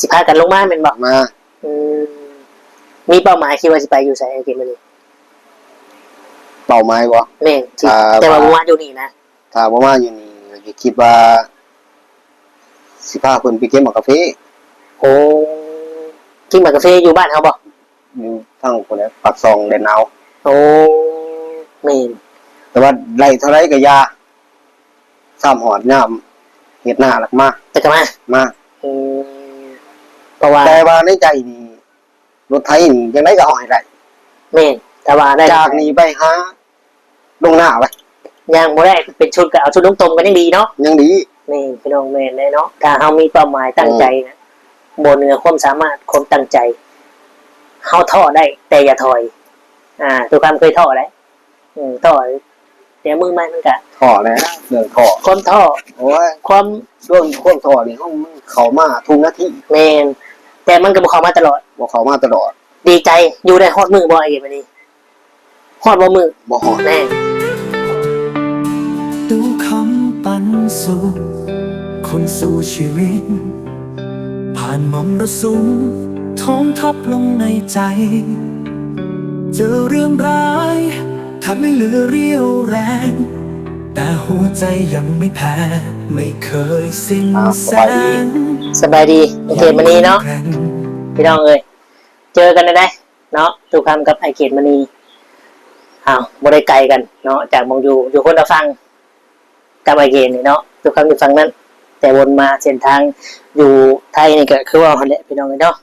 ຊິພາກັນລົງມາແມ່ນບໍ່? ມາ. ອືມ ມີເປົ້າໝາຍຄິດວ່າຊິໄປຢູ່ໃສ ໄອເກດມື້ນີ້? ເປົ້າໝາຍບໍ່? ແມ່ນ ຊິ ອ່າ ແຕ່ວ່າ ວ່າບໍ່ມາຢູ່ນີ້ນະ. ຖ້າບໍ່ມາຢູ່ນີ້ ກໍຄິດວ່າຊິພາເພິ່ນໄປເກັບໝາກກາເຟ. ໂອ້ ກິນໝາກກາເຟຢູ່ບ້ານເຮົາບໍ່? ຢູ່ທາງພຸ້ນແຫຼະ ປາກຊ່ອງແດນໜາວ. ໂອ້ ແມ່ນ. ແຕ່ວ່າໄດ້ເທົ່າໃດກໍຢ່າ ຊ້ຳຮອດຍາມເຮັດນາແລ້ວກໍມາ ແລ້ວກໍມາ ມາ. ອືມ ເພາະວ່າ ແຕ່ວ່າໃນໃຈນີ້ ລົດໄຖນີ້ຈັ່ງໃດກໍເອົາໃຫ້ໄດ້. ແມ່ນ ຖ້າວ່າໄດ້ ຈາກນີ້ໄປຫາ ລົງໜ້າໄປ ຍ່າງບໍ່ໄດ້ເປັນຊຸດກໍເອົາຊຸດນຸ່ງຕົມກໍຍັງດີເນາະ ຍັງດີ. ແມ່ນ ພີ່ນ້ອງ ແມ່ນແຫຼະເນາະ ຖ້າເຮົາມີເປົ້າໝາຍຕັ້ງໃຈນະ ເອີ ບໍ່ເໜືອຄວາມສາມາດ ຄວາມຕັ້ງໃຈ ເຮົາທໍ້ໄດ້ ແຕ່ຢ່າຖອຍ. ອ່າ ທຸກຄຳເຄີຍທໍ້ໄດ໋ ອືມ ທໍ້ ແຕ່ມື້ໃໝ່ມັນກະທໍ້ແຫຼະ ເລື່ອງທໍ້ ຄວາມທໍ້ ໂອ້ຍ ຄວາມ ເລື່ອງຄວາມທໍ້ນີ້ ເຮົາ ມັນເຂົ້າມາທຸກນາທີ. ແມ່ນ ແຕ່ມັນກໍບໍ່ເຂົ້າມາຕະຫຼອດ ບໍ່ເຂົ້າມາຕະຫຼອດ. ດີໃຈ ຢູ່ໄດ້ຮອດມື້ບໍ່ ໄອເກດມື້ນີ້? ຮອດບໍ່ມື້? ບໍ່ຮອດ. ແນ່ ຕູ້ຄຳປັນສຸກ ຄົນສູ້ຊີວິດ ຜ່ານມໍລະສຸມ ທ້ອງທັບລົງໃນໃຈ ເຈີເລື່ອງຮ້າຍ ແທບໄມ່ເຫຼືອຣຽວແຮງ ແຕ່ຫົວໃຈຍັງໄມ່ແພ້ ໄມ່ເຄີຍສິ້ນແສງ. ສະບາຍດີ ສະບາຍດີ ໄອເກດມື້ນີ້ເນາະ ພີ່ນ້ອງເອີຍ ເຈີກັນໄດ້ ເນາະ ຕູ້ຄຳກັບໄອເກດມະນີ. ອ້າວ ບໍ່ໄດ້ໄກກັນເນາະ ຈາກໝ່ອງຢູ່ ຢູ່ຄົນລະຝັ່ງກັບໄອເກດນີ້ເນາະ ຕູ້ຄຳຢູ່ຝັ່ງນັ້ນ ແຕ່ວົນມາເສັ້ນທາງຢູ່ໄທນີ້ກໍຄືເວົ້າຫັ້ນແຫຼະ ພີ່ນ້ອງເອີຍເນາະ.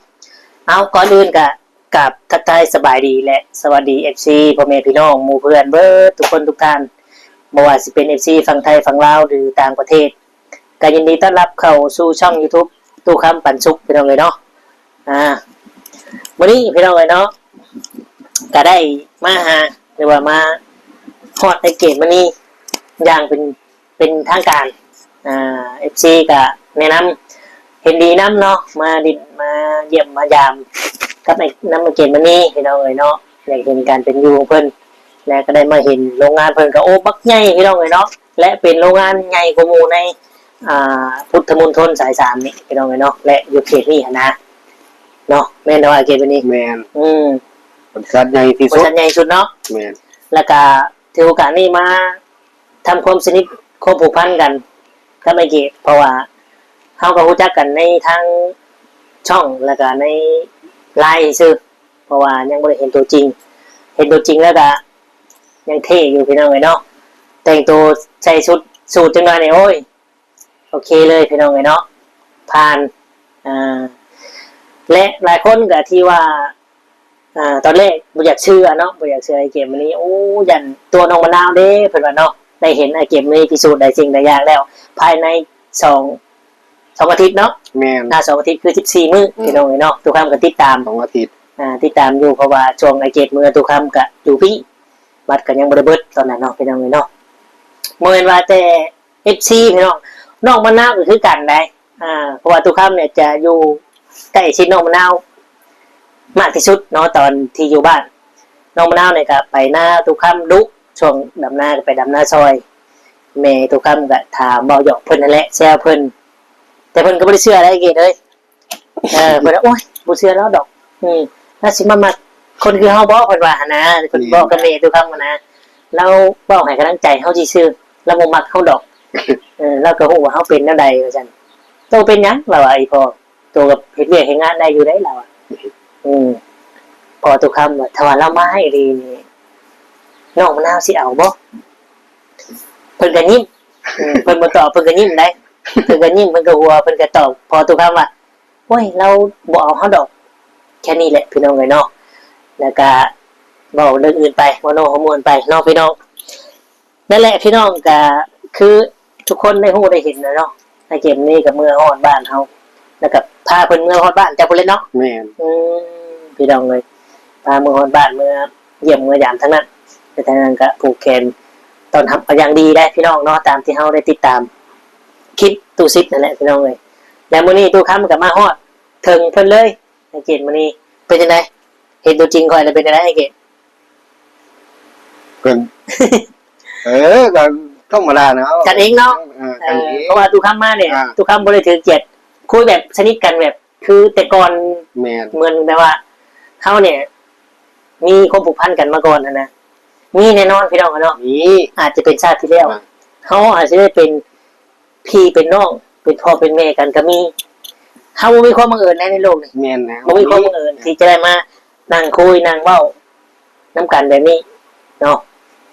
ເອົາ ກ່ອນອື່ນກໍກາບທັກທາຍສະບາຍດີ ແລະ ສະຫວັດດີ ເອັຟຊີ ພໍ່ແມ່ພີ່ນ້ອງ ໝູ່ເພື່ອນເບິດທຸກຄົນທຸກທ່ານ ບໍ່ວ່າຊິເປັນ ເອັຟຊີ ຝັ່ງໄທ ຝັ່ງລາວ ຫຼື ຕ່າງປະເທດ ກໍຍິນດີຕ້ອນຮັບເຂົ້າສູ່ຊ່ອງ YouTube ຕູ້ຄຳປັນສຸກ ພີ່ນ້ອງເອີຍເນາະ. ອ່າ ມື້ນີ້ພີ່ນ້ອງເອີຍເນາະ ກໍໄດ້ມາຫາ ຫຼືວ່າມາຮອດໄອເກດມື້ນີ້ຢ່າງເປັນ ເປັນທາງການ. ອ່າ ເອັຟຊີ ກໍແນະນຳ ເຫັນດີນຳເນາະ ມາຫຼິ້ນມາຢ້ຽມມາຢາມກັບໄອ ນຳໄອເກດມື້ນີ້ ພີ່ນ້ອງເອີຍເນາະ ຢາກເຫັນການເປັນຢູ່ຂອງເພິ່ນ ແລະ ກໍໄດ້ມາເຫັນໂລງງານເພິ່ນ ກໍ ໂອ້ ບັກໃຫຍ່ ພີ່ນ້ອງເອີຍເນາະ. ແລະ ເປັນໂລງງານໃຫຍ່ກວ່າໝູ່ໃນ ອ່າ ພຸດທະມົນທົນສາຍສາມນີ້ ພີ່ນ້ອງເອີຍເນາະ ແລະ ຢູ່ເຂດນີ້ຫັ້ນນະເນາະ ແມ່ນບໍ່ ອາເກດ ແບບນີ້? ແມ່ນ ອືມ ບໍລິສັດໃຫຍ່ທີ່ສຸດ ບໍລິສັດໃຫຍ່ທີ່ສຸດເນາະ. ແມ່ນ ແລ້ວກະຖືໂອກາດນີ້ມາທຳຄວາມສະໜິດ ຄວາມຜູກພັນກັນກັບອ້າຍເກດ ເພາະວ່າເຮົາກໍຮູ້ຈັກກັນໃນທາງຊ່ອງ ແລ້ວກະໃນ LINE ຊື່ ເພາະວ່າຍັງບໍ່ໄດ້ເຫັນຕົວຈິງ ເຫັນຕົວຈິງແລ້ວກະຍັງເທ່ຢູ່ພີ່ນ້ອງເອີຍເນາະ ແຕ່ງໂຕໃສ່ຊຸດສູດຈັກໜ່ອຍນີ້ ໂອ້ຍ ໂອເຄເລີຍພີ່ນ້ອງເອີຍເນາະ ຜ່ານ ອ່າ ແລະຫຼາຍຄົນກໍທີ່ວ່າ ອ່າ ຕອນແລກບໍ່ຢາກເຊື່ອເນາະ ບໍ່ຢາກເຊື່ອອ້າຍເກດມະນີ ໂອ້ ຢ້ານຕົວະນ້ອງມະນາວເດ້ ເພິ່ນວ່າເນາະ ໄດ້ເຫັນອ້າຍເກດມະນີພິສູດຫຼາຍສິ່ງຫຼາຍຢ່າງແລ້ວ ພາຍໃນສອງ ສອງອາທິດເນາະ ແມ່ນ ໜ້າສອງອາທິດຄືສິບສີ່ມື້ ອືມ ພີ່ນ້ອງເອີຍເນາະ ຕູ້ຄຳກໍຕິດຕາມ ສອງອາທິດ ອ່າ ຕິດຕາມຢູ່ ເພາະວ່າຊ່ວງອ້າຍເກດເມືອ ຕູ້ຄຳກໍຢູ່ພີ້ ບັດກໍຍັງບໍ່ໄດ້ເບິດຕອນນັ້ນເນາະ ພີ່ນ້ອງເອີຍເນາະ ບໍ່ແມ່ນວ່າແຕ່ ເອັຟຊີ ພີ່ນ້ອງ ນ້ອງມະນາວກໍຄືກັນໃດ໋ ອ່າ ເພາະວ່າຕູ້ຄຳນີ້ຈະຢູ່ໃກ້ຊິດນ້ອງມະນາວມາກທີ່ສຸດເນາະ ຕອນທີ່ຢູ່ບ້ານ ນ້ອງມະນາວນີ້ກໍໄປນາຕູ້ຄຳດຸ ຊ່ວງດຳນາກໍໄປດຳນາຊ່ອຍ ແມ່ຕູ້ຄຳກໍຖາມເວົ້າຫຍອກເພິ່ນຫັ້ນແຫຼະ ແຊວເພິ່ນ ແຕ່ເພິ່ນກໍບໍ່ໄດ້ເຊື່ອໃດ໋ເກດເອີຍ ເອີ ເພິ່ນວ່າ ໂອ້ຍ ບໍ່ເຊື່ອລາວດອກ ອືມ ລາວຊິມາມັກຄົນຄືເຮົາບໍ ເພິ່ນວ່າຫັ້ນນະ ເພິ່ນບອກກັບແມ່ຕູ້ຄຳຫັ້ນນະ ລາວເວົ້າໃຫ້ກຳລັງໃຈເຮົາຊື່ໆ ລາວບໍ່ມັກເຮົາດອກ ເອີ ລາວກໍຮູ້ວ່າເຮົາເປັນແນວໃດວ່າຊັ້ນ ໂຕເປັນຫຍັງ ລາວວ່າ ອີ່ພໍ່ ໂຕກໍເຮັດວຽກເຮັດງານໄດ້ຢູ່ເດ້ ລາວວ່າ ອືມ ພໍ່ຕູ້ຄຳວ່າ ຖ້າວ່າລາວມາອີ່ຫຼີນີ້ ນ້ອງມະນາວຊິເອົາບໍ? ເພິ່ນກໍຍິ້ມ ເພິ່ນບໍ່ຕອບ ເພິ່ນກໍຍິ້ມໃດ໋ ເພິ່ນກໍຍິ້ມ ເພິ່ນກໍຫົວ ເພິ່ນກໍຕອບພໍ່ຕູ້ຄຳວ່າ ໂອ້ຍ ລາວບໍ່ເອົາເຮົາດອກ ແຄ່ນີ້ແຫຼະພີ່ນ້ອງເອີຍເນາະ ແລ້ວກະເວົ້າເລື່ອງອື່ນໄປ ເວົ້າໂນ້ເວົ້າມ່ວນໄປເນາະພີ່ນ້ອງ ນັ້ນແຫຼະພີ່ນ້ອງ ກະຄືທຸກຄົນໄດ້ຮູ້ໄດ້ເຫັນແລ້ວເນາະ ອ້າຍເກດນີ້ກະເມືອຮອດບ້ານເຮົາ ແລ້ວກະພາເພິ່ນເມືອຮອດບ້ານເຈົ້າພຸ້ນແຫຼະເນາະ ແມ່ນ ອືມ ພີ່ນ້ອງເອີຍ ພາເມືອຮອດບ້ານ ເມືອ ຢ້ຽມເມືອຢາມທາງນັ້ນ ແລະທາງນັ້ນກະຜູກແຂນຕ້ອນຮັບເອົາຢ່າງດີໄດ໋ພີ່ນ້ອງເນາະ ຕາມທີ່ເຮົາໄດ້ຕິດຕາມຄລິບຕູ້ສິດນັ້ນແຫຼະພີ່ນ້ອງເອີຍ ແລະມື້ນີ້ຕູ້ຄຳກໍມາຮອດເຖິງເພິ່ນເລີຍ ອ້າຍເກດມື້ນີ້ເປັນຈັ່ງໃດ ເຫັນຕົວຈິງຂ້ອຍແລ້ວເປັນຈັ່ງໃດອ້າຍເກດ? ເພິ່ນ ເອີ ກໍທຳມະດານະ ກັນເອງເນາະ ເອີ ກັນເອງ ເພາະວ່າຕູ້ຄຳມານີ້ ອ່າ ຕູ້ຄຳບໍ່ໄດ້ຖືກຽດ ຄຸຍແບບສະໜິດກັນແບບ ຄືແຕ່ກ່ອນ ແມ່ນ ເໝືອນແບບວ່າເຮົານີ້ມີຄວາມຜູກພັນກັນມາກ່ອນຫັ້ນນະ ມີແນ່ນອນພີ່ນ້ອງເນາະ ມີ ອາດຈະເປັນຊາດທີ່ແລ້ວ ອ່າ ເຮົາອາດຈະໄດ້ເປັນພີ່ເປັນນ້ອງ ເປັນພໍ່ເປັນແມ່ກັນກໍມີ ເຮົາບໍ່ມີຄວາມບັງເອີນໃດໃນໂລກນີ້ ແມ່ນແລ້ວ ບໍ່ມີຄວາມບັງເອີນທີ່ຈະໄດ້ມານັ່ງຄຸຍນັ່ງເວົ້ານຳກັນແບບນີ້ເນາະ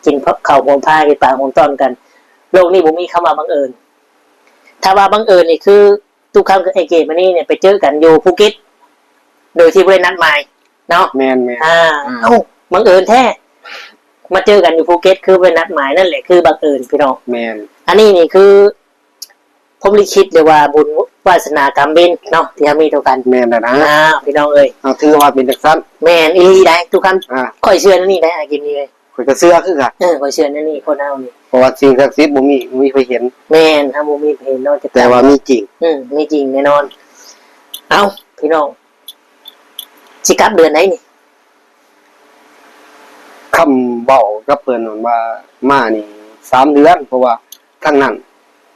ກິນເຂົ້າຮ່ວມພາ ກິນປາຮ່ວມຕ້ອນກັນ ໂລກນີ້ບໍ່ມີຄຳວ່າບັງເອີນ ຖ້າວ່າບັງເອີນນີ້ຄື ຕຸຄຳກັບອ້າຍເກມມານີນີ້ໄປເຈີກັນຢູ່ພູເກັດ ໂດຍທີ່ບໍ່ໄດ້ນັດໝາຍເນາະ ແມ່ນໆ ອ່າ ອ່າ ເອົ້າ ບັງເອີນແທ້ ມາເຈີກັນຢູ່ພູເກັດ ຄືບໍ່ໄດ້ນັດໝາຍ ນັ້ນແຫຼະຄືບັງເອີນພີ່ນ້ອງ ແມ່ນ ອັນນີ້ນີ້ຄື ພົມລິຂິດ ຫຼືວ່າບຸນວາສະໜາກຳເວັນເນາະ ທີ່ເຮົາມີຕໍ່ກັນ ແມ່ນແລ້ວນະ ອ່າ ພີ່ນ້ອງເອີຍ ເຮົາຖືວ່າເປັນຈັ່ງຊັ້ນ ແມ່ນອີ່ຫຼີໃດ໋ ຕຸຄຳ ອ່າ ຂ້ອຍເຊື່ອແນວນີ້ໃດ໋ ອ້າຍເກມມານີເອີຍ ຂ້ອຍກໍເຊື່ອຄືກັນ ເອີ ຂ້ອຍເຊື່ອແນວນີ້ ຄົນເຮົານີ້ ເພາະວ່າສິ່ງສັກສິດບໍ່ມີ ບໍ່ມີໃຜເຫັນ ແມ່ນ ເຮົາບໍ່ມີໃຜເຫັນ ນອກຈາກ ແຕ່ວ່າມີຈິງ ອືມ ມີຈິງແນ່ນອນ ເອົ້າ ພີ່ນ້ອງ ຊິກັບເດືອນໃດນີ້? ຄຳເວົ້າກັບເພິ່ນນັ້ນວ່າມານີ້ສາມເດືອນ ເພາະວ່າທາງນັ້ນ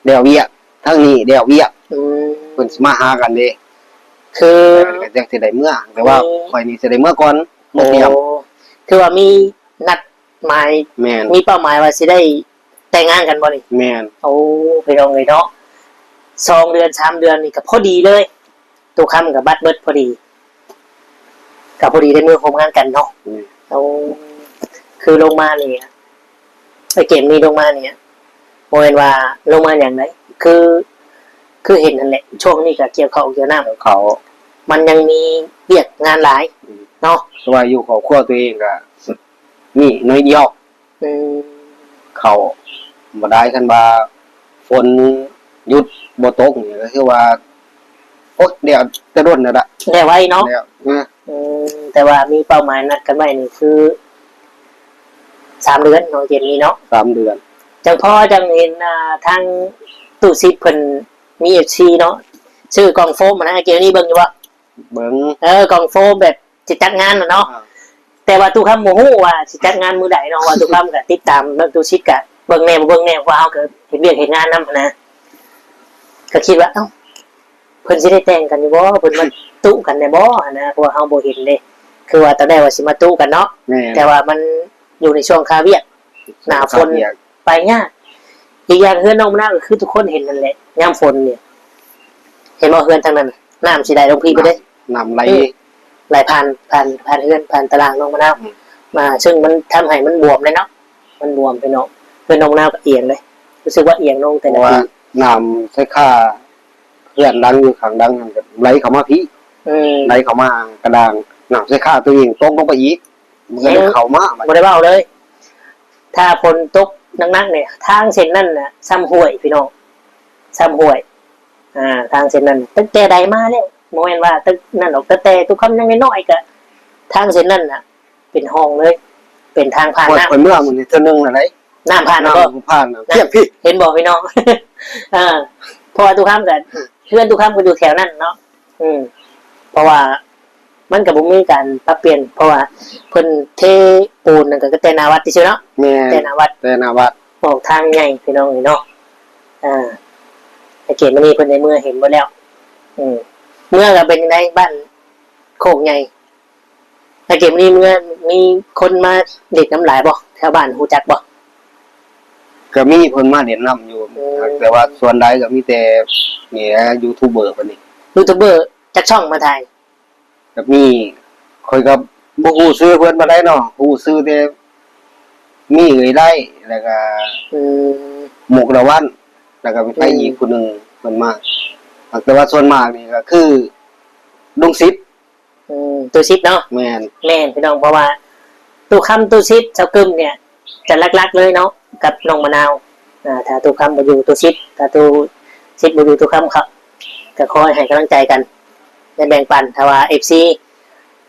ແລ້ວວຽກ ທາງນີ້ແລ້ວວຽກ ອືມ ເພິ່ນຊິມາຫາກັນເດ້ ຄື ເອີ ກໍຈັ່ງຊິໄດ້ເມືອ ແຕ່ວ່າ ອືມ ຂ້ອຍນີ້ຊິໄດ້ເມືອກ່ອນ ໂອ້ ບໍ່ຕຽມ ຄືວ່າມີນັດໝາຍ ແມ່ນ ມີເປົ້າໝາຍວ່າຊິໄດ້ແຕ່ງງານກັນບໍ່ນີ້? ແມ່ນ ໂອ້ ພີ່ນ້ອງເອີຍເນາະ ສອງເດືອນສາມເດືອນນີ້ກໍພໍດີເລີຍ ຕຸຄຳກໍບັດເບິດພໍດີ ກໍພໍດີໄດ້ເມືອຮ່ວມງານກັນເນາະ ແມ່ນ ໂອ້ ຄືລົງມານີ້ ໄອ້ເກມນີ້ລົງມານີ້ ບໍ່ແມ່ນວ່າລົງມາຫຍັງໃດ ຄື ຄືເຫັນຫັ້ນແຫຼະ ຊ່ວງນີ້ກໍກ່ຽວເຂົ້າກ່ຽວນ້ຳ ເຂົ້າ ມັນຍັງມີວຽກງານຫຼາຍ ອືມ ເນາະ ແຕ່ວ່າຢູ່ຄອບຄົວຕົວເອງກໍມີໜ້ອຍດຽວ ອືມ ເຂົ້າບໍ່ໄດ້ ຄັນວ່າຝົນຢຸດບໍ່ຕົກນີ້ກໍຄືວ່າ ໂອ້ຍ ແລ້ວແຕ່ດົນແລ້ວລະ ແລ້ວໄວເນາະ ແລ້ວ ອືມ ອືມ ແຕ່ວ່າມີເປົ້າໝາຍນັດກັນໄວ້ນີ້ຄືສາມເດືອນເນາະ ເກມນີ້ເນາະ ສາມເດືອນ ຈັ່ງພໍຈັ່ງເຫັນ ອ່າ ທາງຕູ້ຊິດເພິ່ນມີເອັຟຊີເນາະ ຊື້ກ່ອງໂຟມຫັ້ນນະ ເກມນີ້ເບິ່ງຢູ່ບໍ່? ເບິ່ງ ເອີ ກ່ອງໂຟມແບບຊິຈັດງານນະເນາະ ອ່າ ແຕ່ວ່າຕູ້ຄຳບໍ່ຮູ້ວ່າຊິຈັດງານມື້ໃດເນາະ ວ່າຕູ້ຄຳກໍຕິດຕາມເບິ່ງຕູ້ຊິດ ກະເບິ່ງແດ່ບໍ່ເບິ່ງແດ່ ເພາະວ່າເຮົາກໍເຮັດວຽກເຮັດງານນຳຫັ້ນນະ ກໍຄິດວ່າ ເອົ້າ ເພິ່ນຊິໄດ້ແຕ່ງກັນຢູ່ບໍ່? ເພິ່ນມາຕຸກັນແດ່ບໍ່ຫັ້ນນະ ເພາະວ່າເຮົາບໍ່ເຫັນເດ້ ຄືວ່າຕອນແລກວ່າຊິມາຕຸກັນເນາະ ແມ່ນ ແຕ່ວ່າມັນຢູ່ໃນຊ່ວງຄາວຽກ ໜ້າຝົນ ໄປຍາກ ອີກຢ່າງເຮືອນນ້ອງມະນາວກໍຄືທຸກຄົນເຫັນນັ້ນແຫຼະ ຍາມຝົນນີ້ ເຫັນບໍ່ ເຮືອນທາງນັ້ນ ນ້ຳຊິໄຫຼລົງພີ້ເບິດເດ້ ນ້ຳໄຫຼ ອືມ ໄຫຼຜ່ານ ຜ່ານ ຜ່ານເຮືອນ ຜ່ານຕາລ່າງນ້ອງມະນາວ ອືມ ມາ ເຊິ່ງມັນທຳໃຫ້ມັນບວມເດ້ເນາະ ມັນບວມພີ່ນ້ອງ ເຮືອນນ້ອງມະນາວກໍອຽງເດ້ ຮູ້ສຶກວ່າອຽງລົງ ແຕ່ ເພາະວ່ານ້ຳໃສ່ຄາເຮືອນຫຼັງຢູ່ຂ້າງຫຼັງຫັ້ນກໍໄຫຼເຂົ້າມາພີ້ ອືມ ໄຫຼເຂົ້າມາກະດາງ ນ້ຳໃສ່ຄາຕົວເອງຕົກລົງໄປອີກ ມັນກໍເຂົ້າມາ ບໍ່ໄດ້ເວົ້າເລີຍ ຖ້າຝົນຕົກໜັກໆນີ້ ທາງເສັ້ນນັ້ນນະຊ່ຳຫ້ວຍພີ່ນ້ອງ ຊ່ຳຫ້ວຍ ອ່າ ທາງເສັ້ນນັ້ນ ຕັ້ງແຕ່ໃດມາແລ້ວ ບໍ່ແມ່ນວ່າຕັ້ງນັ້ນດອກ ຕັ້ງແຕ່ຕຸຄຳຍັງນ້ອຍໆ ກະທາງເສັ້ນນັ້ນນະ ເປັນຮ່ອງເລີຍ ເປັນທາງຜ່ານນ້ຳ ຂ້ອຍເມືອມື້ນີ້ເທື່ອໜຶ່ງແລ້ວໃດ໋ ນ້ຳຜ່ານບໍ່? ນ້ຳຜ່ານ ນະ ພຽງພີ້ ເຫັນບໍ່ພີ່ນ້ອງ? ເອີ ເພາະວ່າຕຸຄຳກະ ເຮືອນຕຸຄຳກໍຢູ່ແຖວນັ້ນເນາະ ອືມ ເພາະວ່າ ມັນກໍບໍ່ມີການປັບປ່ຽນ ເພາະວ່າເພິ່ນເທປູນນັ້ນກໍແຕ່ໜ້າວັດຊື່ໆເນາະ ແມ່ນ ແຕ່ໜ້າວັດ ແຕ່ໜ້າວັດ ອອກທາງໃຫຍ່ພີ່ນ້ອງເອີຍເນາະ ອ່າ ໄອ້ເກດມື້ນີ້ເພິ່ນໄດ້ເມືອເຫັນເບິດແລ້ວ ອືມ ເມືອກໍເປັນຈັ່ງໃດ ບ້ານໂຄກໃຫຍ່ ໄອ້ເກດມື້ນີ້ເມືອ ມີຄົນມາຫຼິ້ນນຳຫຼາຍບໍ່? ແຖວບ້ານຮູ້ຈັກບໍ່? ກໍມີເພິ່ນມາຫຼິ້ນນຳຢູ່ ອືມ ແຕ່ວ່າສ່ວນຫຼາຍກໍມີແຕ່ນີ້ແຫຼະ ຢູທູບເບີເພິ່ນນີ້ ຢູທູບເບີຈັກຊ່ອງມາຖ່າຍ? ກໍມີ ຂ້ອຍກໍບໍ່ຮູ້ຊື່ເພິ່ນປານໃດເນາະ ຮູ້ຊື່ແຕ່ມີເອື້ອຍໄລ ແລ້ວກໍ ອືມ ໝູກຕາວັນ ແລ້ວກໍມີໃຜ ອືມ ອີກຜູ້ໜຶ່ງເພິ່ນມາ ແຕ່ວ່າສ່ວນມາກນີ້ກໍຄືລຸງສິດ ອືມ ຕູ້ສິດເນາະ ແມ່ນ ແມ່ນພີ່ນ້ອງ ເພາະວ່າຕູ້ຄຳ ຕູ້ສິດ ຊາວກຶມນີ້ ຈະຫຼັກໆເລີຍເນາະ ກັບນ້ອງມະນາວ ອ່າ ຖ້າຕູ້ຄຳບໍ່ຢູ່ ຕູ້ສິດ ຖ້າຕູ້ສິດບໍ່ຢູ່ ຕູ້ຄຳ ກໍຂໍໃຫ້ກຳລັງໃຈກັນ ແລະ ແບ່ງປັນ ຖ້າວ່າເອັຟຊີ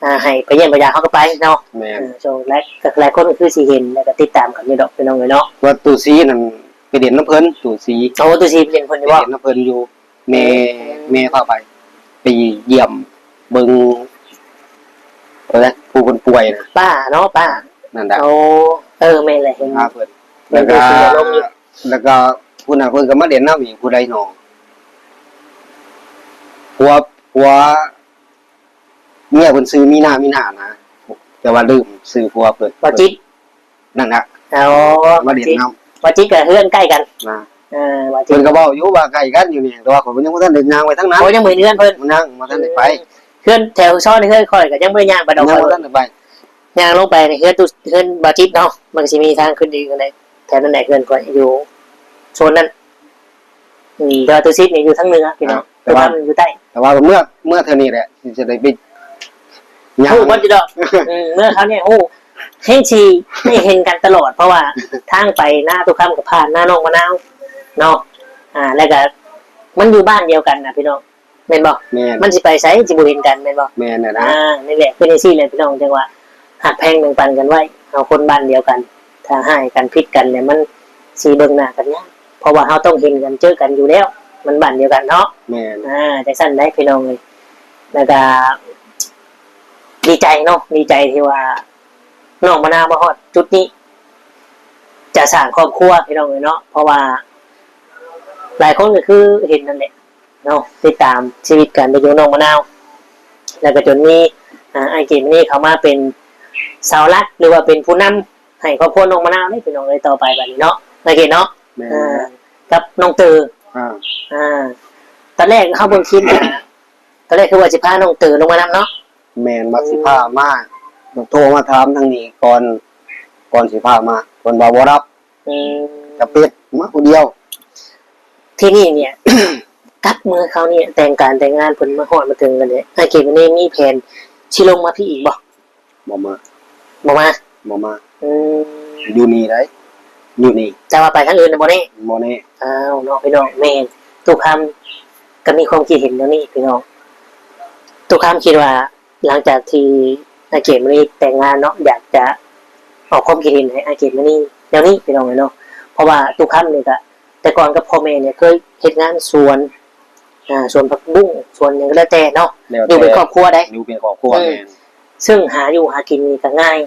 ອ່າ ໃຫ້ໄປຢ້ຽມໄປຢາມເຮົາກໍໄປເນາະ ແມ່ນ ເອີ ຊ່ວງແລກ ກໍຫຼາຍຄົນກໍຄືຊິເຫັນ ແລ້ວກໍຕິດຕາມກັນຢູ່ດອກ ພີ່ນ້ອງເອີຍເນາະ ວ່າຕູ້ສີນັ້ນໄປຫຼິ້ນນຳເພິ່ນ ຕູ້ສີ ໂອ້ ຕູ້ສີໄປຫຼິ້ນເພິ່ນຢູ່ບໍ່? ໄປຫຼິ້ນນຳເພິ່ນຢູ່ ແມ່ ແມ່ພາໄປ ໄປຢ້ຽມເບິ່ງ ເອີ ຜູ້ເພິ່ນປ່ວຍນະ ປ້າເນາະ ປ້າ ນັ້ນລະ ໂອ້ ເອີ ແມ່ນແຫຼະ ເຫັນ ຫາເພິ່ນ ແລ້ວກໍ ແລ້ວກໍຜູ້ນັ້ນເພິ່ນກໍມາຫຼິ້ນນຳອີກ ຜູ້ໃດເນາະ ຜົວ ຜົວ ເມຍເພິ່ນຊື່ມີນາ ມີນານະ ແຕ່ວ່າລືມຊື່ຜົວເພິ່ນ ບໍ່ຈິດ ນັ້ນນະ ອໍ ມາຫຼິ້ນນຳ ບໍ່ຈິດກໍເຮືອນໃກ້ກັນນະ ເອີ ບໍ່ຈິດ ເພິ່ນກໍເວົ້າຢູ່ວ່າໃກ້ກັນຢູ່ນີ້ ແຕ່ວ່າຂ້ອຍຍັງບໍ່ທັນໄດ້ຍ່າງໄປທາງນັ້ນ ໂອ້ ຍັງບໍ່ເຫັນເຮືອນເພິ່ນ ຍັງບໍ່ທັນໄດ້ໄປ ເຮືອນແຖວຊ້ອນເຮືອນຂ້ອຍກໍຍັງບໍ່ໄດ້ຍ່າງໄປດອກ ຍັງບໍ່ທັນໄດ້ໄປ ຍ່າງລົງໄປໃນເຮືອນຕູ້ ເຮືອນບໍ່ຈິດເນາະ ມັນກໍຊິມີທາງຂຶ້ນອີກຫັ້ນແຫຼະ ແຖວນັ້ນແຫຼະ ເຮືອນຂ້ອຍຢູ່ໂຊນນັ້ນ ອືມ ແຕ່ວ່າຕູ້ຊິດນີ້ຢູ່ທາງເໜືອພີ່ນ້ອງ ອ່າ ແຕ່ວ່າ ຕູ້ຄຳຢູ່ໃຕ້ ແຕ່ວ່າເມື່ອ ເມື່ອເທື່ອນີ້ແຫຼະ ຊິໄດ້ໄປຍ່າງ ຮູ້ເບິດຢູ່ດອກ ອືມ ເມື່ອຄາວນີ້ຮູ້ ແຮ່ງຊິໄດ້ເຫັນກັນຕະຫຼອດ ເພາະວ່າທາງໄປນາຕູ້ຄຳກໍຜ່ານນານ້ອງມະນາວເນາະ ອ່າ ແລ້ວກໍມັນຢູ່ບ້ານດຽວກັນນະພີ່ນ້ອງ ແມ່ນບໍ່? ແມ່ນ ມັນຊິໄປໃສ ຊິບໍ່ເຫັນກັນແມ່ນບໍ່? ແມ່ນແຫຼະນະ ອ່າ ນີ້ແຫຼະ ເປັນຈັ່ງຊີ້ແຫຼະພີ່ນ້ອງ ຈັ່ງວ່າຮັກແພງແບ່ງປັນກັນໄວ້ ເຮົາຄົນບ້ານດຽວກັນ ຖ້າຮ້າຍກັນຜິດກັນແລ້ວມັນຊິເບິ່ງໜ້າກັນຍາກ ເພາະວ່າເຮົາຕ້ອງເຫັນກັນເຈີກັນຢູ່ແລ້ວ ມັນບ້ານດຽວກັນເນາະ ແມ່ນ ອ່າ ຈັ່ງຊັ້ນໄດ໋ພີ່ນ້ອງເອີຍ ແລ້ວກະດີໃຈເນາະ ດີໃຈທີ່ວ່ານ້ອງມະນາວມາຮອດຈຸດນີ້ ຈະສ້າງຄອບຄົວພີ່ນ້ອງເອີຍເນາະ ເພາະວ່າຫຼາຍຄົນກໍຄືເຫັນນັ້ນແຫຼະ ເນາະ ຕິດຕາມຊີວິດການເປັນຢູ່ນ້ອງມະນາວ ແລ້ວກໍຈົນມີ ອ່າ ອ້າຍເກດມະນີເຂົ້າມາເປັນເສົາຫຼັກ ຫຼືວ່າເປັນຜູ້ນຳໃຫ້ຄອບຄົວນ້ອງມະນາວເດ້ພີ່ນ້ອງເອີຍ ຕໍ່ໄປບັດນີ້ເນາະ ອ້າຍເກດເນາະ ແມ່ນ ອ່າ ແລ້ວ ກັບນ້ອງເຕີ ອ່າ ອ່າ ຕອນແລກເຮົາເບິ່ງຄລິບ ອ່າ ຕອນແລກຄືວ່າຊິພານ້ອງເຕີລົງມານຳເນາະ ແມ່ນ ວ່າ ອືມ ຊິພາມາ ໂທມາຖາມທາງນີ້ກ່ອນ ກ່ອນຊິພາມາ ເພິ່ນວ່າບໍ່ຮັບ ອືມ ຈະເປັດມາຜູ້ດຽວ ທີນີ້ເນ່ຍ ກັບເມື່ອຄາວນີ້ແຕ່ງການແຕ່ງງານເພິ່ນມາຮອດມາເຖິງກັນເດ້ ອ້າຍເກດມະນີມີແຜນຊິລົງມາພີ້ອີກບໍ່? ບໍ່ມາ ບໍ່ມາ ບໍ່ມາ ອືມ ຢູ່ນີ້ໄດ໋ ຢູ່ນີ້ ແຕ່ວ່າໄປທາງອື່ນນະບໍ່ແນ່ ບໍ່ແນ່ ອ້າວ ເນາະພີ່ນ້ອງ ແມ່ນ ຕຸຄຳກໍມີຄວາມຄິດເຫັນແນວນີ້ພີ່ນ້ອງ ຕຸຄຳຄິດວ່າ ຫຼັງຈາກທີ່ອ້າຍເກດມະນີແຕ່ງງານເນາະ ຢາກຈະອອກຄວາມຄິດເຫັນໃຫ້ອ້າຍເກດມະນີແນວນີ້ພີ່ນ້ອງເອີຍເນາະ ເພາະວ່າຕຸຄຳນີ້ກະ ແຕ່ກ່ອນກັບພໍ່ແມ່ນີ້ເຄີຍເຮັດງານສວນ ອ່າ ສວນຜັກບຸ້ງ ສວນຫຍັງກໍແລ້ວແຕ່ເນາະ ແລ້ວແຕ່ ຢູ່ເປັນຄອບຄົວໄດ໋ ຢູ່ເປັນຄອບຄົວ ອືມ ແມ່ນ ເຊິ່ງຫາຢູ່ຫາກິນນີ້ກະງ່າຍ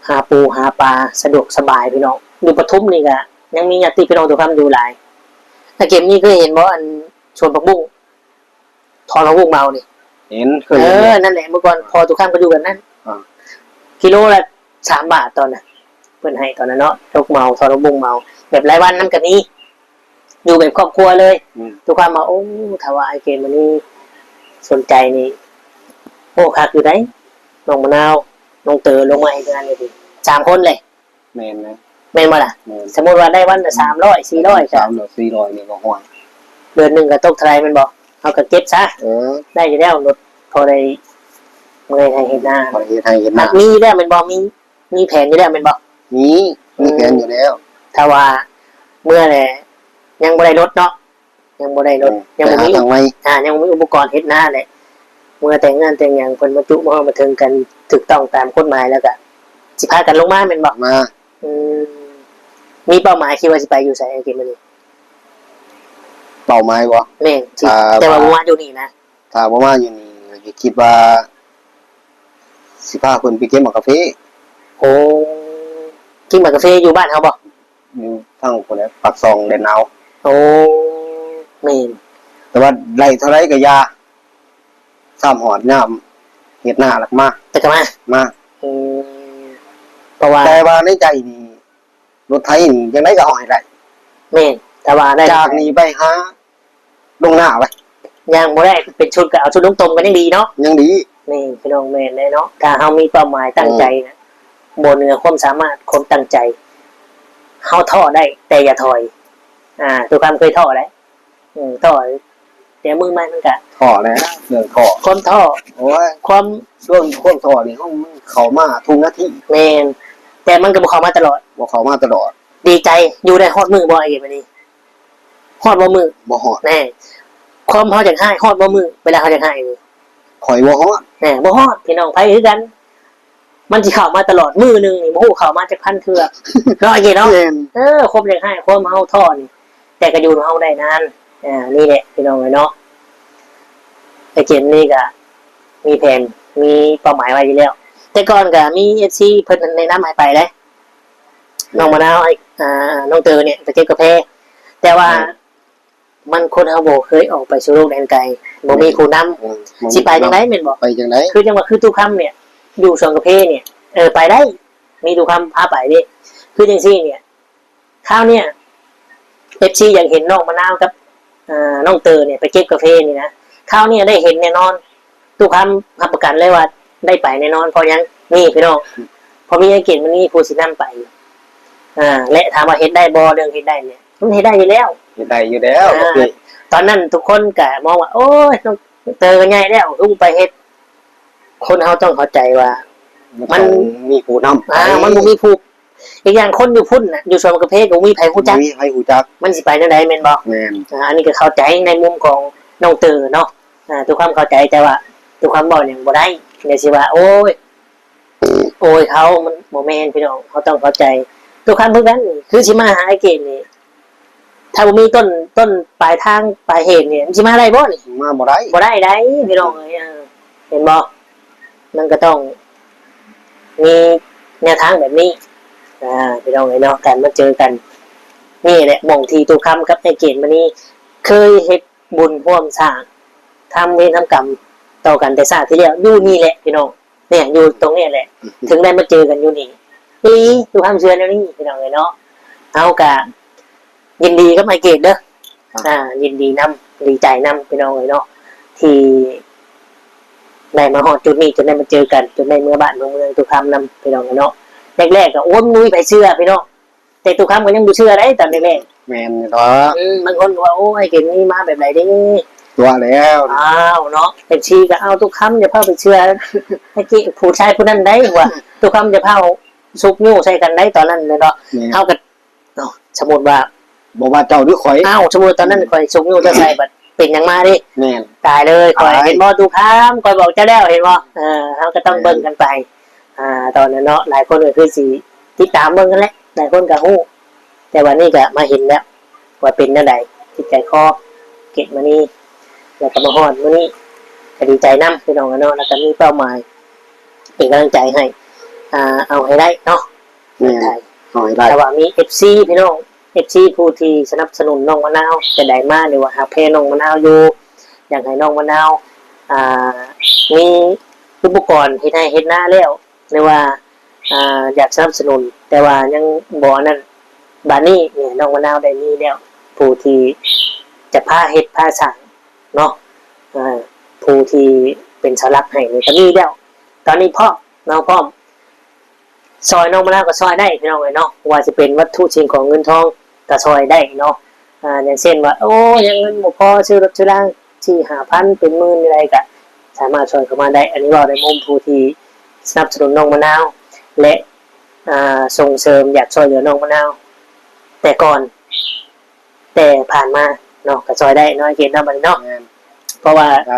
ຫາປູຫາປາສະດວກສະບາຍພີ່ນ້ອງ ຢູ່ປະທຸມນີ້ກະຍັງມີຍາດຕິພີ່ນ້ອງຕຸຄຳຢູ່ຫຼາຍ ອ້າຍເກດມະນີເຄີຍເຫັນບໍ່ ອັນສວນຜັກບຸ້ງ ຖອນຜັກບຸ້ງເມົານີ້ ເຫັນ ເຄີຍເຫັນ ເອີ ນັ້ນແຫຼະ ເມື່ອກ່ອນພໍ່ຕຸຄຳກໍຢູ່ແບບນັ້ນ ອ່າ ກິໂລລະສາມບາດຕອນນັ້ນ ເພິ່ນໃຫ້ຕອນນັ້ນເນາະ ຕົກເມົາ ຖອນຜັກບຸ້ງເມົາ ແບບລາຍວັນນຳກໍມີ ຢູ່ແບບຄອບຄົວເລີຍ ອືມ ຕຸຄຳວ່າ ໂອ້ ຖ້າວ່າອ້າຍເກດມະນີສົນໃຈນີ້ ໂອ້ ຄັກຢູ່ໄດ໋ ນ້ອງມະນາວ ນ້ອງເຕີລົງມາເຮັດງານຢູ່ພີ້ ສາມຄົນເລີຍ ແມ່ນນະ ແມ່ນບໍ່ລະ? ແມ່ນ ສົມມຸດວ່າໄດ້ວັນລະສາມຮ້ອຍ ສີ່ຮ້ອຍ ສາມຮ້ອຍ ສີ່ຮ້ອຍນີ້ກໍ ໂອ້ຍ ເດືອນໜຶ່ງກໍຕົກເທົ່າໃດແມ່ນບໍ່? ເຮົາກໍເກັບຊະ ເອີ ໄດ້ຢູ່ແລ້ວ ລົດພໍໄດ້ເມື່ອຍໃຫ້ເຮັດນາ ພໍໄດ້ເຮັດໄຮ່ເຮັດນາ ມັກມີແລ້ວແມ່ນບໍ່? ມີ ມີແຜນຢູ່ແລ້ວແມ່ນບໍ່? ມີ ມີແຜນຢູ່ແລ້ວ ອືມ ຖ້າວ່າເມື່ອແຫຼະ ຍັງບໍ່ໄດ້ລົດເນາະ ຍັງບໍ່ໄດ້ລົດ ອືມ ຍັງບໍ່ມີ ໄປຫາທາງໃໝ່ ອ່າ ຍັງບໍ່ມີອຸປະກອນເຮັດນາແຫຼະ ເມື່ອແຕ່ງງານແຕ່ງຫຍັງ ເພິ່ນບັນຈຸມາຮອດມາເຖິງກັນຖືກຕ້ອງຕາມກົດໝາຍແລ້ວກະ ຊິພາກັນລົງມາແມ່ນບໍ່? ມາ ອືມ ມີເປົ້າໝາຍຄິດວ່າຊິໄປຢູ່ໃສ ອາທິດມື້ນີ້? ເປົ້າໝາຍບໍ່? ແມ່ນ ອ່າ ແຕ່ວ່າ ວ່າບໍ່ມາຢູ່ນີ້ນະ ຖ້າບໍ່ມາຢູ່ນີ້ ກໍຄິດວ່າຊິພາເພິ່ນໄປເກັບໝາກກາເຟ. ໂອ້ ເກັບໝາກກາເຟຢູ່ບ້ານເຮົາບໍ່? ຢູ່ທາງພຸ້ນແຫຼະ ປາກຊ່ອງແດນນາວ. ໂອ້ ແມ່ນ ແຕ່ວ່າໄດ້ເທົ່າໃດກໍຢ່າ ຊ້ຳຮອດຍາມເຮັດນາແລ້ວກໍມາ ແລ້ວກໍມາ ມາ ອືມ ເພາະວ່າ ແຕ່ວ່າໃນໃຈນີ້ ລົດໄຖນີ້ຈັ່ງໃດກໍເອົາໃຫ້ໄດ້ ແມ່ນ ຖ້າວ່າໄດ້ ຈາກນີ້ໄປຫາ ລົງໜ້າໄວ້ ຍ່າງບໍ່ໄດ້ເປັນຊຸດກໍເອົາຊຸດນຸ່ງຕົມກໍຍັງດີເນາະ ຍັງດີ ແມ່ນ ພີ່ນ້ອງ ແມ່ນແຫຼະເນາະ ຖ້າເຮົາມີເປົ້າໝາຍຕັ້ງໃຈນະ ເອີ ບໍ່ເໜືອຄວາມສາມາດ ຄວາມຕັ້ງໃຈ ເຮົາທໍ້ໄດ້ ແຕ່ຢ່າຖອຍ ອ່າ ທຸກຄຳເຄີຍທໍ້ໄດ໋ ອືມ ທໍ້ ແຕ່ມື້ໃໝ່ມັນກະທໍ້ແຫຼະ ເລື່ອງທໍ້ ຄວາມທໍ້ ໂອ້ຍ ຄວາມ ຊ່ວງຄວາມທໍ້ນີ້ ເຮົາ ມັນເຂົ້າມາທຸກນາທີ ແມ່ນ ແຕ່ມັນກໍບໍ່ເຂົ້າມາຕະຫຼອດ ບໍ່ເຂົ້າມາຕະຫຼອດ ດີໃຈ ຢູ່ໄດ້ຮອດມື້ບໍ່ ໄອ້ບາດນີ້? ຮອດບໍ່ມື້? ບໍ່ຮອດ ແນ່ ຄວາມເຮົາຢາກຮ້າຍຮອດບໍ່ມື້ ເວລາເຮົາຢາກຮ້າຍນີ້? ຂ້ອຍບໍ່ຮອດ ແນ່ ບໍ່ຮອດ ພີ່ນ້ອງ ໃຜຄືກັນ ມັນຊິເຂົ້າມາຕະຫຼອດ ມື້ໜຶ່ງນີ້ບໍ່ຮູ້ເຂົ້າມາຈັກພັນເທື່ອ ເນາະ ໄອ້ເກດເນາະ ແມ່ນ ເອີ ຄວາມຢາກຮ້າຍ ຄວາມເຮົາທໍ້ນີ້ ແຕ່ກໍຢູ່ນຳເຮົາໄດ້ນານ ອ່າ ນີ້ແຫຼະ ພີ່ນ້ອງເອີຍເນາະ ໄອ້ເກດນີ້ກໍມີແຜນ ມີເປົ້າໝາຍໄວ້ຢູ່ແລ້ວ ແຕ່ກ່ອນກໍມີເອັຟຊີເພິ່ນແນະນຳໃຫ້ໄປເດ້ ແມ່ນ ນ້ອງມະນາວ ໄອ້ ອ່າ ນ້ອງເຕີນີ້ໄປເກັບກາແຟ ແຕ່ວ່າ ແມ່ນ ມັນຄົນເຮົາບໍ່ເຄີຍອອກໄປສູ່ໂລກແດນໄກ ບໍ່ມີຜູ້ນຳ ອືມ ຊິໄປຈັ່ງໃດແມ່ນບໍ່? ໄປຈັ່ງໃດ? ຄືຈັ່ງວ່າຄືຕູ້ຄຳນີ້ ຢູ່ສວນກາເຟນີ້ ເອີ ໄປໄດ້ ມີຕູ້ຄຳພາໄປເດ້ ຄືຈັ່ງຊີ້ນີ້ ຄາວນີ້ ເອັຟຊີ ຢາກເຫັນນ້ອງມະນາວກັບ ເອີ ນ້ອງເຕີນີ້ໄປເກັບກາເຟນີ້ນະ ຄາວນີ້ໄດ້ເຫັນແນ່ນອນ ຕູ້ຄຳຮັບປະກັນເລີຍວ່າໄດ້ໄປແນ່ນອນ ເພາະຫຍັງ? ນີ້ພີ່ນ້ອງ ເພາະມີອ້າຍເກດມະນີຜູ້ຊີ້ນຳໄປ ອາ ແລະ ຖາມວ່າເຮັດໄດ້ບໍ່? ເລື່ອງເຮັດໄດ້ນີ້ ມັນເຮັດໄດ້ຢູ່ແລ້ວ ເຮັດໄດ້ຢູ່ແລ້ວ ອາ ຕອນນັ້ນທຸກຄົນກະມອງວ່າ ໂອ້ຍ ນ້ອງເຕີກະໃຫຍ່ແລ້ວ ຄືບໍ່ໄປເຮັດ? ຄົນເຮົາຕ້ອງເຂົ້າໃຈວ່າ ມັນຕ້ອງມີຜູ້ນຳ ອາ ໄປ ມັນບໍ່ມີຜູ້ ອີກຢ່າງຄົນຢູ່ພຸ້ນນະ ຢູ່ສວນກາເຟກະບໍ່ມີໃຜຮູ້ຈັກ ບໍ່ມີໃຜຮູ້ຈັກ ມັນຊິໄປແນວໃດແມ່ນບໍ່? ແມ່ນ ອາ ອັນນີ້ກະເຂົ້າໃຈໃນມຸມຂອງນ້ອງເຕີເນາະ ອາ ທຸກຄຳເຂົ້າໃຈ ແຕ່ວ່າທຸກຄຳເວົ້າຫຍັງບໍ່ໄດ້ ແລ້ວຊິວ່າ ໂອ້ຍ ໂອ້ຍ ເຂົາ ມັນບໍ່ແມ່ນພີ່ນ້ອງ ເຮົາຕ້ອງເຂົ້າໃຈ ທຸກຄຳຄືກັນ ຄືຊິມາຫາອ້າຍເກດນີ້ ຖ້າບໍ່ມີຕົ້ນ ຕົ້ນປາຍທາງປາຍເຫດນີ້ ມັນຊິມາໄດ້ບໍ່ນີ້? ມາບໍ່ໄດ້ ບໍ່ໄດ້ໃດ໋ພີ່ນ້ອງເອີຍ ເອີ ເຫັນບໍ່? ມັນກະຕ້ອງມີແນວທາງແບບນີ້ ອາ ພີ່ນ້ອງເອີຍເນາະ ການມາເຈີກັນ ນີ້ແຫຼະ ໝ່ອງທີ່ຕູ້ຄຳກັບອ້າຍເກດມະນີເຄີຍເຮັດບຸນຮ່ວມສ້າງ ທຳເວນທຳກຳຕໍ່ກັນແຕ່ຊາດທີ່ແລ້ວ ຢູ່ນີ້ແຫຼະພີ່ນ້ອງ ແມ່ນ ຢູ່ຕົງນີ້ແຫຼະ ເຖິງໄດ້ມາເຈີກັນຢູ່ນີ້ ອີ່ຫຼີ ທຸກຄຳເຊື່ອແນວນີ້ພີ່ນ້ອງເອີຍເນາະ ເຮົາກະຍິນດີກັບອ້າຍເກດເດີ ອ່າ ຍິນດີນຳ ດີໃຈນຳພີ່ນ້ອງເອີຍເນາະ ທີ່ໄດ້ມາຮອດຈຸດນີ້ ຈົນໄດ້ມາເຈີກັນ ຈົນໄດ້ເມືອບ້ານເມືອເມືອງ ທຸກຄຳນຳພີ່ນ້ອງເອີຍເນາະ ແລກໆກະ ໂອ້ຍ ບໍ່ມີໃຜເຊື່ອພີ່ນ້ອງ ແຕ່ຕູ້ຄຳກະຍັງບໍ່ເຊື່ອໃດ໋ຕອນແລກໆ ແມ່ນຢູ່ດອກ ອືມ ບາງຄົນກະວ່າ ໂອ້ຍ ເກດນີ້ມາແບບໃດເດ້ ຕົວະແລ້ວ ອ້າວເນາະ ເອັຟຊີກະ ອ້າວ ຕູ້ຄຳຢ່າເຝົ້າໄປເຊື່ອ ໃຫ້ເກດຜູ້ຊາຍຜູ້ນັ້ນໃດ໋ ວ່າ ຕູ້ຄຳຢ່າຟ້າວຊຸກຍູ້ໃສ່ກັນໃດ໋ຕອນນັ້ນແມ່ນບໍ່ ແມ່ນ ເຮົາກະ ເນາະ ສົມມຸດວ່າ ບໍ່ວ່າເຈົ້າຫຼືຂ້ອຍ ອ້າວ ສົມມຸດຕອນນັ້ນ ອືມ ຂ້ອຍຊຸກຍູ້ເຈົ້າໃສ່ ບັດເປັນຫຍັງມາເດ້ ແມ່ນ ຕາຍເລີຍ ຂ້ອຍ ຕາຍ ເຫັນບໍ່ ຕູ້ຄຳ ຂ້ອຍບອກເຈົ້າແລ້ວ ເຫັນບໍ່ ເອີ ເຮົາກະຕ້ອງ ແມ່ນ ເບິ່ງກັນໄປ ອ່າ ຕອນນັ້ນເນາະ ຫຼາຍຄົນກະຄືຊິຕິດຕາມເບິ່ງຫັ້ນແຫຼະ ຫຼາຍຄົນກະຮູ້ ແຕ່ວ່ານີ້ກະມາເຫັນແລ້ວວ່າເປັນແນວໃດ ຈິດໃຈຄໍ ເກດມະນີ ແລ້ວກະມາຮອດມື້ນີ້ ກະດີໃຈນຳພີ່ນ້ອງເນາະ ແລ້ວກະມີເປົ້າໝາຍ ເປັນກຳລັງໃຈໃຫ້ ອ່າ ເອົາໃຫ້ໄດ້ເນາະ ແມ່ນ ເອົາໃຫ້ໄດ້ ຖ້າວ່າມີເອັຟຊີພີ່ນ້ອງ ເອັຟຊີຜູ້ທີ່ສະໜັບສະໜູນນ້ອງມະນາວ ຈະໄດ້ມາ ຫຼືວ່າຮັກແພງນ້ອງມະນາວຢູ່ ຢາກໃຫ້ນ້ອງມະນາວ ອ່າ ມີອຸປະກອນເຮັດໄຮ່ເຮັດນາແລ້ວ ຫຼືວ່າ ອ່າ ຢາກສະໜັບສະໜູນ ແຕ່ວ່າຍັງບໍ່ອັນນັ້ນ ບາດນີ້ນີ້ນ້ອງມະນາວໄດ້ມີແລ້ວ ຜູ້ທີ່ຈະພາເຮັດພາສ້າງເນາະ ເອີ ຜູ້ທີ່ເປັນເສົາຫຼັກໃຫ້ນີ້ກະມີແລ້ວ ຕອນນີ້ພ້ອມເນາະ ພ້ອມ ຊ່ອຍນ້ອງມະນາວກະຊ່ອຍໄດ້ພີ່ນ້ອງເອີຍເນາະ ບໍ່ວ່າຊິເປັນວັດຖຸສິ່ງຂອງເງິນທອງກະຊ່ອຍໄດ້ເນາະ ອ່າ ຢ່າງເຊັ່ນວ່າ ໂອ້ ຍັງເງິນບໍ່ພໍຊື້ລົດຊື້ລາງ ສີ່ຫ້າພັນ ເປັນໝື່ນໃດກະສາມາດຊ່ອຍເຂົ້າມາໄດ້ ອັນນີ້ເວົ້າໃນມຸມຜູ້ທີ່ສະໜັບສະໜູນນ້ອງມະນາວ ແລະ ອ່າ ສົ່ງເສີມຢາກຊ່ອຍເຫຼືອນ້ອງມະນາວ ແຕ່ກ່ອນ ແຕ່ຜ່ານມາເນາະ ກະຊ່ອຍໄດ້ເນາະ ອ້າຍເກດເນາະ ບັດນີ້ເນາະ ແມ່ນ ເພາະວ່າ ໄດ້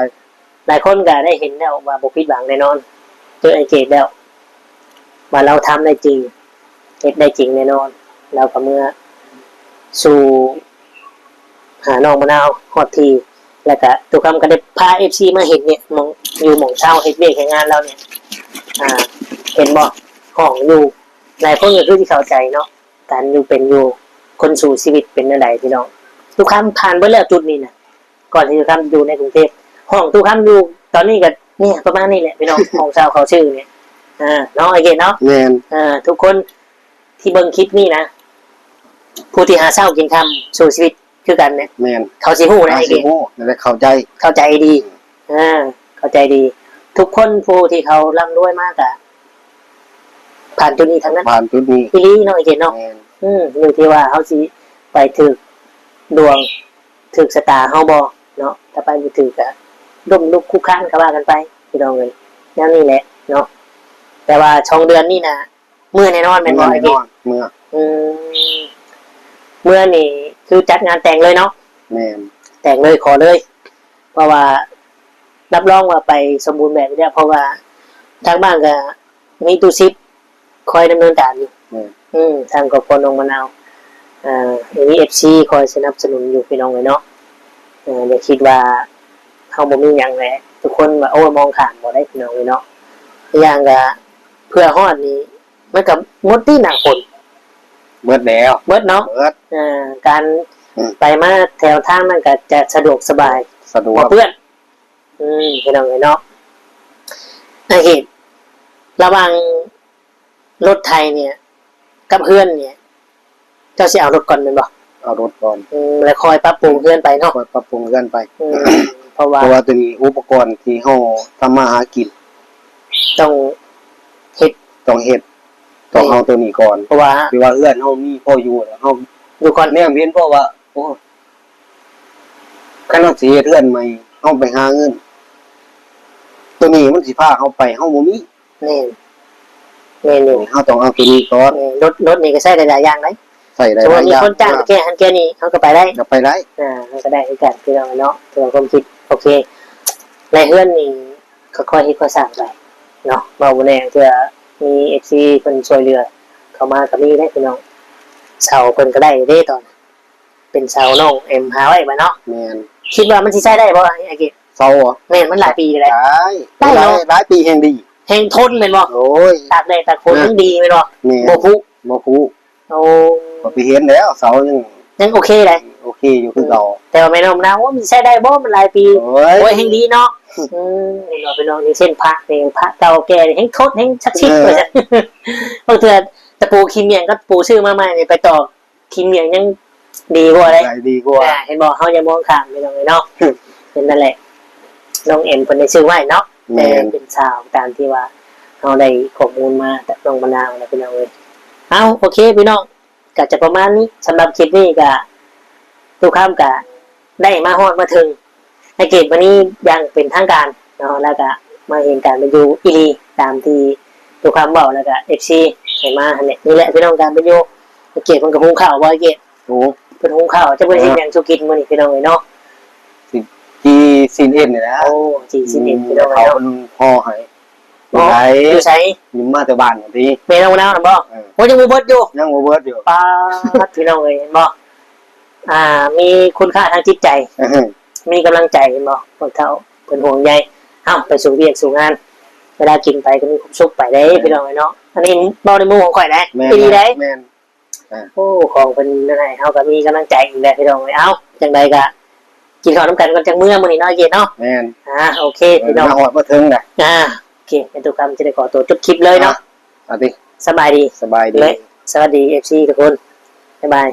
ຫຼາຍຄົນກະໄດ້ເຫັນແລ້ວວ່າບໍ່ຜິດຫວັງແນ່ນອນ ເຈີອ້າຍເກດແລ້ວ ວ່າລາວທຳໄດ້ຈິງ ເຮັດໄດ້ຈິງແນ່ນອນ ລາວກະເມືອສູ່ຫານ້ອງມະນາວຮອດທີ່ ແລ້ວກະຕູ້ຄຳກະໄດ້ພາເອັຟຊີມາເຫັນນີ້ ໝ່ອງຢູ່ໝ່ອງເຊົາ ເຮັດວຽກເຮັດງານລາວນີ້ ອ່າ ເຫັນບໍ່ ຫ້ອງຢູ່ ຫຼາຍຄົນກະຄືຊິເຂົ້າໃຈເນາະ ການຢູ່ເປັນຢູ່ ຄົນສູ້ຊີວິດເປັນແນວໃດພີ່ນ້ອງ ຕູ້ຄຳຜ່ານເບິດແລ້ວຈຸດນີ້ນະ ກ່ອນທີ່ຕູ້ຄຳຢູ່ໃນກຸງເທບ ຫ້ອງຕູ້ຄຳຢູ່ຕອນນີ້ກະນີ້ປະມານນີ້ແຫຼະພີ່ນ້ອງ ຫ້ອງເຊົ່າເຂົາຊື້ນີ້ ອ່າ ເນາະ ອ້າຍເກດເນາະ ແມ່ນ ອ່າ ທຸກຄົນທີ່ເບິ່ງຄລິບນີ້ນະ ຜູ້ທີ່ຫາເຊົ້າກິນຄ່ຳ ສູ້ຊີວິດຄືກັນນີ້ ແມ່ນ ເຂົາຊິຮູ້ນະ ເຂົາຊິຮູ້ ແລະ ເຂົ້າໃຈ ເຂົ້າໃຈດີ ອ່າ ເຂົ້າໃຈດີ ທຸກຄົນຜູ້ທີ່ເຂົາລ່ຳລວຍມາກະ ຜ່ານຈຸດນີ້ທັງນັ້ນ ຜ່ານຈຸດນີ້ ອີ່ຫຼີເນາະ ອ້າຍເກດເນາະ ແມ່ນ ອືມ ຢູ່ທີ່ວ່າເຮົາຊິໄປຖືກດວງ ຖືກຊະຕາເຮົາບໍ່ເນາະ ຖ້າໄປບໍ່ຖືກກະລົ້ມລຸກຄຸກຄານກະວ່າກັນໄປ ພີ່ນ້ອງເອີຍ ແນວນີ້ແຫຼະເນາະ ແຕ່ວ່າສອງເດືອນນີ້ນະ ເມືອແນ່ນອນແມ່ນບໍ່ ເມືອແນ່ນອນ ອ້າຍເກດ ເມືອ ອືມ ເມືອນີ້ຄືຈັດງານແຕ່ງເລີຍເນາະ ແມ່ນ ແຕ່ງເລີຍ ຂໍເລີຍ ເພາະວ່າຮັບຮອງວ່າໄປສົມບູນແບບຢູ່ແລ້ວ ເພາະວ່າທາງບ້ານກະມີຕູ້ຊິບ ຄອຍດຳເນີນການຢູ່ ແມ່ນ ອືມ ທາງຄອບຄົວນ້ອງມະນາວ ອ່າ ມີເອັຟຊີຄອຍສະໜັບສະໜູນຢູ່ ພີ່ນ້ອງເອີຍເນາະ ເອີ ຢ່າຄິດວ່າເຮົາບໍ່ມີຫຍັງແຫຼະ ທຸກຄົນວ່າ ໂອ້ຍ ມອງຂ້າມບໍ່ໄດ້ ພີ່ນ້ອງເອີຍເນາະ ອີກຢ່າງກະເພື່ອຮອດນີ້ ມັນກະໝົດຕິໜ້າຝົນ ເບິດແລ້ວ ເບິດເນາະ ເບິດ ເອີ ການ ອືມ ໄປມາແຖວທາງນັ້ນກໍຈະສະດວກສະບາຍ ສະດວກ ບໍ່ເປື້ອນ. ອືມ ພີ່ນ້ອງເອີຍເນາະ ໄອ້ເຫດ ລະຫວ່າງລົດໄຖນີ້ກັບເຮືອນນີ້ ເຈົ້າຊິເອົາລົດກ່ອນແມ່ນບໍ່? ເອົາລົດກ່ອນ ອືມ ແລ້ວຄ່ອຍປັບປຸງເຮືອນໄປເນາະ ຄ່ອຍປັບປຸງເຮືອນໄປ ອືມ ເພາະວ່າ ເພາະວ່າຕົວນີ້ອຸປະກອນທີ່ເຮົາທຳມາຫາກິນ ຕ້ອງເຮັດ ຕ້ອງເຮັດ ຕ້ອງເອົາ ແມ່ນ ຕົວນີ້ກ່ອນ ເພາະວ່າ ຄືວ່າເຮືອນເຮົາມີພໍຢູ່ແລ້ວ ເຮົາຢູ່ກ່ອນ ແນມເຫັນ ເພາະວ່າ ໂອ້ ຄັນເຮົາຊິເຮັດເຮືອນໃໝ່ ເຮົາໄປຫາເງິນ ຕົວນີ້ມັນຊິພາເຮົາໄປ ເຮົາບໍ່ມີ ແມ່ນ ແມ່ນຢູ່ ເຮົາຕ້ອງເອົາຕົວນີ້ກ່ອນ ແມ່ນ ລົດ ລົດນີ້ກໍໃຊ້ໄດ້ຫຼາຍຢ່າງເດ້ ໃຊ້ໄດ້ຫຼາຍຢ່າງ ສົມມຸດມີຄົນຈ້າງໄປແກ່ຫັ້ນແກ່ນີ້ ເຮົາກໍໄປໄດ້ ກໍໄປໄດ້ ອ່າ ເຮົາກໍໄດ້ຄືກັນ ພີ່ນ້ອງເນາະ ຖືວ່າຄວາມຄິດ ໂອເຄ ໃນເຮືອນນີ້ ຄ່ອຍໆເຮັດຄ່ອຍສ້າງໄປເນາະ ເວົ້າບໍ່ແນ່ ເທື່ອມີເອັຟຊີເພິ່ນຊ່ວຍເຫຼືອເຂົ້າມາກໍມີເດ້ພີ່ນ້ອງ ເຊົ່າເພິ່ນກໍໄດ້ເດ້ຕອນ ເປັນເສົານ້ອງແອມຫາໄວ້ບາດເນາະ ແມ່ນ ຄິດວ່າມັນຊິໃຊ້ໄດ້ບໍ່ອ້າຍເກດ? ເສົາເຫວະ? ແມ່ນ ມັນຫຼາຍປີແລ້ວ ໄດ້ ໄດ້ເນາະ ຫຼາຍປີແຮງດີ ແຮງທົນແມ່ນບໍ່? ໂອ້ຍ ຕາກແດດຕາກຝົນ ແຮງດີແມ່ນບໍ່? ແມ່ນ ບໍ່ຜຸ ບໍ່ຜຸ ໂອ້ ຂ້ອຍໄປເຫັນແລ້ວ ເສົາຍັງ ຍັງໂອເຄໄດ໋ ໂອເຄຢູ່ຄືເກົ່າ ອືມ ແຕ່ວ່າແມ່ນ້ອງນາງ ໂອ້ ມັນໃຊ້ໄດ້ບໍ່? ມັນຫຼາຍປີ ໂອ້ຍ ໂອ້ຍ ແຮງດີເນາະ ອືມ ເຫັນບໍ່ພີ່ນ້ອງ ນີ້ເຊັ່ນພະນີ້ ພະເກົ່າແກ່ນີ້ແຮງທົນ ແຮງສັກສິດ ເອີ ວ່າຊັ້ນ ບາງເທື່ອຕະປູຂີ້ໝ້ຽງກັບຕະປູຊື້ມາໃໝ່ນີ້ ໄປຕອກ ຂີ້ໝ້ຽງຍັງດີກວ່າເດ້ ໄດ້ດີກວ່າ ອ່າ ເຫັນບໍ່? ເຮົາຢ່າມອງຂ້າມພີ່ນ້ອງເອີຍເນາະ ເປັນນັ້ນແຫຼະ ນ້ອງແອມເພິ່ນໄດ້ຊື້ໄວ້ເນາະ ແມ່ນ ແຕ່ເປັນສາວຕາມທີ່ວ່າເຮົາໄດ້ຂໍ້ມູນມາຈາກນ້ອງມະນາວນະພີ່ນ້ອງເອີຍ ເອົ້າ ໂອເຄພີ່ນ້ອງ ກໍຈະປະມານນີ້ ສຳລັບຄລິບນີ້ກໍ ຕຸຄຳກໍໄດ້ມາຮອດມາເຖິງ ໃນເກດມື້ນີ້ຢ່າງເປັນທາງການເນາະ ແລ້ວກະມາເຫັນການເປັນຢູ່ອີ່ຫຼີ ຕາມທີ່ຕຸຄຳເວົ້າ ແລ້ວກະເອັຟຊີໃຫ້ມາຫັ້ນແຫຼະ ນີ້ແຫຼະພີ່ນ້ອງ ການເປັນຢູ່ ໄອ້ເກດເພິ່ນກໍຫຸງເຂົ້າບໍ່ ໄອ້ເກດ? ໂອ້ ເພິ່ນຫຸງເຂົ້າ ເຈົ້າບໍ່ໄດ້ເຮັດຫຍັງສູ່ກິນມື້ນີ້ພີ່ນ້ອງເອີຍເນາະ? ຊິຈີ່ຊີ້ນເອັນນີ້ແຫຼະ ໂອ້ ຈີ່ຊີ້ນເອັນ ອືມ ພີ່ນ້ອງເອີຍເນາະ ເຂົາເພິ່ນຫໍ່ໃຫ້ ເນາະ ຢູ່ໃສ? ຢູ່ ມາແຕ່ບ້ານພຸ້ນຕິ ແມ່ນ້ອງນາວນະບໍ່? ເອີ ໂອ້ ຍັງບໍ່ເບິດຢູ່ ຍັງບໍ່ເບິດຢູ່ ປາດ ພີ່ນ້ອງເອີຍ ເຫັນບໍ່? ອ່າ ມີຄຸນຄ່າທາງຈິດໃຈ ອືຮຶ ມີກຳລັງໃຈ ເຫັນບໍ່? ພວກເຖົ້າເພິ່ນຫ່ວງໃຍ ເອົ້າ ໄປສູ່ວຽກສູ່ງານ ເວລາກິນໄປກໍມີຄວາມສຸກໄປເດ້ ເອີ ພີ່ນ້ອງເອີຍເນາະ ອັນນີ້ເວົ້າໃນມຸມຂອງຂ້ອຍນະ ແມ່ນ ອີ່ຫຼີໃດ໋ ແມ່ນ ອ່າ ໂອ້ ຂອງເພິ່ນນັ້ນໃຫ້ເຮົາກໍມີກຳລັງໃຈອີກແລ້ວ ພີ່ນ້ອງເອີຍ ເອົ້າ ຈັ່ງໃດກໍກິນເຂົ້ານຳກັນກ່ອນ ຈັ່ງເມືອມື້ນີ້ເນາະ ເກດເນາະ ແມ່ນ ອ່າ ໂອເຄ ເອີ ພີ່ນ້ອງ ມາຮອດມາເຖິງນະ ອ່າ ໂອເຄ ແມ່ນຕຸຄຳຈະໄດ້ຂໍຕົວຈົບຄລິບເລີຍເນາະ ອ່າ ສະຫວັດດີ ສະບາຍດີ ສະບາຍດີ ແລະ ສະຫວັດດີ ເອັຟຊີ ທຸກຄົນ ບາຍບາຍ.